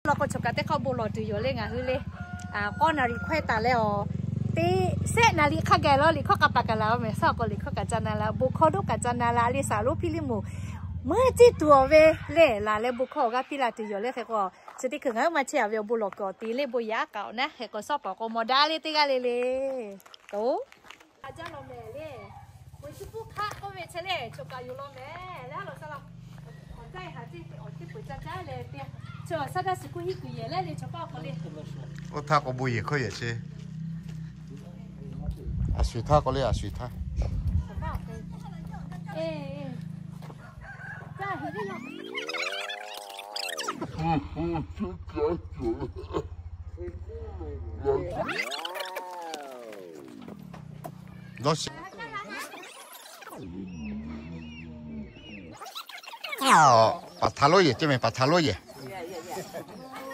Law k'o, choˬ kaꞈ teˇ hk'awꞈ bon lawˬ tuˬ yoˬ le ngaˬ hui le. K'awˇ naˍ riˍ hkawehˇ taˍ leh awˬ, teˇ sehˆ naˍ riˍ hk'a gaˬ lawˬ liꞈ hkawˇ k'a paˍ kaˍ laˬ-oˬ mehˍ. Suhˉ awˬ k'o liꞈ hkawˇ kaꞈ ca na la, bon hkawˇ doˆ kaꞈ ca na la le, saˍ lonˉ Hpiˇliˇmonˍ meuˇ ciˇ tuˬ awˬ ve le laˬ leh bon hkawˇ awˬ g'aˇ piˇ la tuˬ yoˬ le. Hk'e k'o, chi teˇ hkui ngaˬ hui maˇ chehˇ a ve awˬ bon lawˬ kuiˬ awˬ ti le bon yaꞈ k'aoˍ naˉ. Hk'e k'o, suhˉ pawˍ k'o mawˬ daꞈ le teˇ g'aˇ le le. K'o, a jaˇ law mehˍ le. Peuˬ chi puˇ hk'aˆ k'oˆ ve chehˇ le, choˬ kaꞈ yoˬ law mehˍ le. Aˉ law saˉ law, awˬ caˇ e haˍ ceˇ awˬ teˇ peuˬ caˇ caˇ leh te, chi awˬ saˉ daˇ shiˍ kuˇ hiˉ kuiˬ yehˬ leh le chaw paˇ awˬ hk'aw le. Oˇ htaˇ k'o bon yehˬ hkawˇ yehˬ chi. A shuˍ htaˇ k'o le, a shuˍ htaˇ. Dawˇ shiˍ. Paˍ htaˇ lonˉ yehˬ ceˇ mehˍ, paˍ htaˇ lonˉ yehˬ.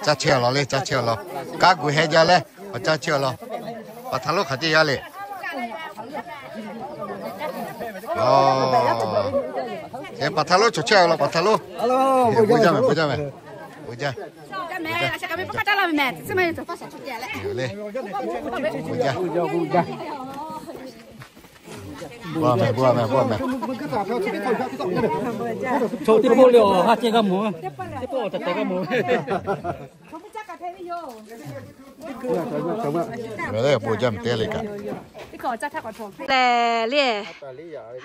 Caˇ chehˇ awˬ lawn le, caˇ chehˇ awˬ lawn. Kanˉ gu heh jaˇ leh, awˬ caˇ chehˇ awˬ lawn. Paˍ htaˇ lonˉ hk'aˬ ceˇ yaˇ le. Paˍ htaˇ lonˉ chaw chehˇ awˬ lawn, paˍ htaˇ lonˉ. Bon jaˇ mehˍ, bon jaˇ mehˍ. Bon jaˇ. Bon mehˍ, bon mehˍ, bon mehˍ. Chaw teˇ pawˆ le awˬ ha ceh g'a mawˬ, teˇ pawˆ awˬ taˍ taˍ g'a mawˬ. Bon jaˇ mehˍ te le kaꞈ. Lehˬ le,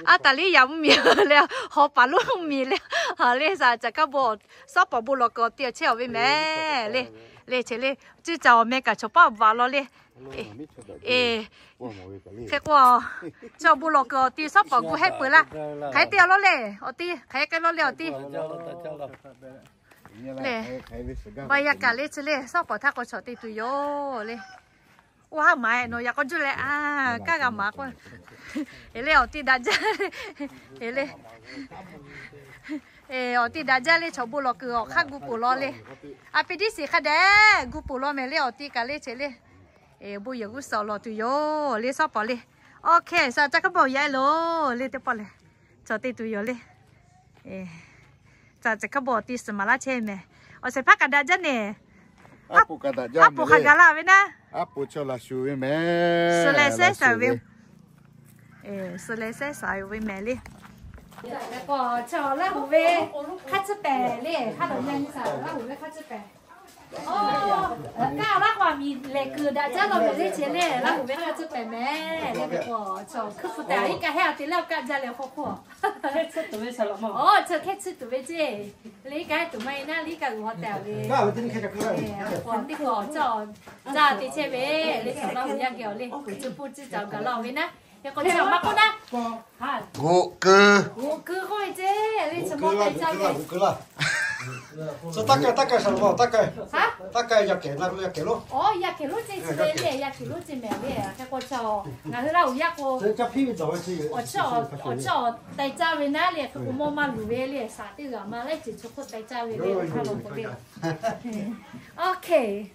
aˉ taˍ liˇ yaꞈ mvuhˇ miˬ le, haw paˍ lonˉ mvuhˇ miˬ le, ha le saˍ caˍ kaˇ bon, suhˉ pawˍ bon lawˬ kuiˬ awˬ ti awˬ chehˇ awˬ ve mehˍ le. Le che le, ciˇ caˍ awˬ meh kaꞈ chaw paˇ vaꞈ law le. Hk'e k'o, chaw bon lawˬ kuiˬ awˬ ti suhˉ pawˍ gu hehˆ peuˬ laˇ. Hk'aˬ hk'e te awˬ lawn le, awˬ ti hk'aˬ hk'e k'ai law le awˬ ti. Lehˬ, ba yaˇ kaꞈ le chi le, suhˉ pawˍ htaˇ k'o chaw te tuˬ yoˬ le. Oˇ haˉ maˍ e nawˬ yaꞈ k'aw juˇ leh a, kaˇ g'a maˍ k'o, e le awˬ ti daꞈ jaˇ, e le, awˬ ti daꞈ jaˇ le, chaw bon lawˬ kuiˬ awˬ hk'aˇ gu peuˬ law le. A pi tiˉ shiˍ hk'a dehꞈ gu peuˬ law mehˍ le, awˬ ti kaꞈ le che le. Bon yehˬ g'uˇ suhˍ lawˬ tuˬ yoˬ le, suhˉ pawˍ le. Awˬ hk'e saˍ caˍ kaˇ bon yaꞈ e loˬ le teˇ pawˆ lehˬ, chaw te tuˬ yoˬ le. Caˍ caˍ kaˇ bon awˬ ti suhˍ maˍ laˇ chehˇ mehˍ. Awˬ shehˍ hpaˇ kaꞈ daꞈ jaˇ nehˬ. Aˉ poꞈ hk'a gaˬ la ve naˉ. Suhˍ leh sehˉ shaˍ ve, suhˍ leh sehˉ shaˍ ve mehˍ le. Chaw Laˇ huˍ ve hk'aˇ tsuhˇ pehˍ le, ha lawˬ nyi saˍ Laˇ huˍ ve hk'aˇ tsuhˇ pehˍ. Kaˇ Laˇ huˍ a miˬ lehˬ kuiˬ daꞈ jaˇ law mehˍ le che le, Laˇ huˍ ve hk'aˇ tsuhˇ pehˍ mehˍ le. Hk'e k'o, chaw hkuiˉ hpu tehꞈ iˉ kaˆ hehˉ a te leh awˬ kaˆ jaˇ leh hk'aw hk'oˆ. Chaw hkehˉ tsuhˇ tuˬ ve ceˇ. Le iˉ kaˆ tuˬ maˇ e naˉ, le iˉ kaˆ g'uiˬ haw tehꞈ ve. Teˇ k'o, caˇ te chehˇ ve le, chaw Laˇ huˍ yaˇ geh awˬ le, kuˬ tcuh puˇ tcuhˇ caˍ gaˬ laˇ ve naˉ. Hk'e k'o, chaw maˇ k'oˆ naˉ. G'oꞈ keu. G'oꞈ keu k'oˆ ve ceˇ le, chaw maˇ k'ai caˇ ve. Taˇ k'ai, taˇ k'ai, taˇ k'ai, yaˇ kehˬ na, yaˇ kehˬ lonˉ. Aˬ, yaˇ kehˬ lonˉ ceˇ chi ve le, yaˇ kehˬ lonˉ ceˇ mehˍ le. Hk'e k'o, chaw ngaˬ hui Laˇ huˍ yaˇ k'o, awˬ chiˇ awˬ taiˍ caˇ ve naˉ le. Hk'e k'o, mawˇ maˇ luˬ ve le, shaˍ teˇ g'aˇ maˇ laiˉ ceuˬ chaw hk'oˆ taiˍ caˇ ve le, ha lawˬ k'oˆ le. Oˇ hk'e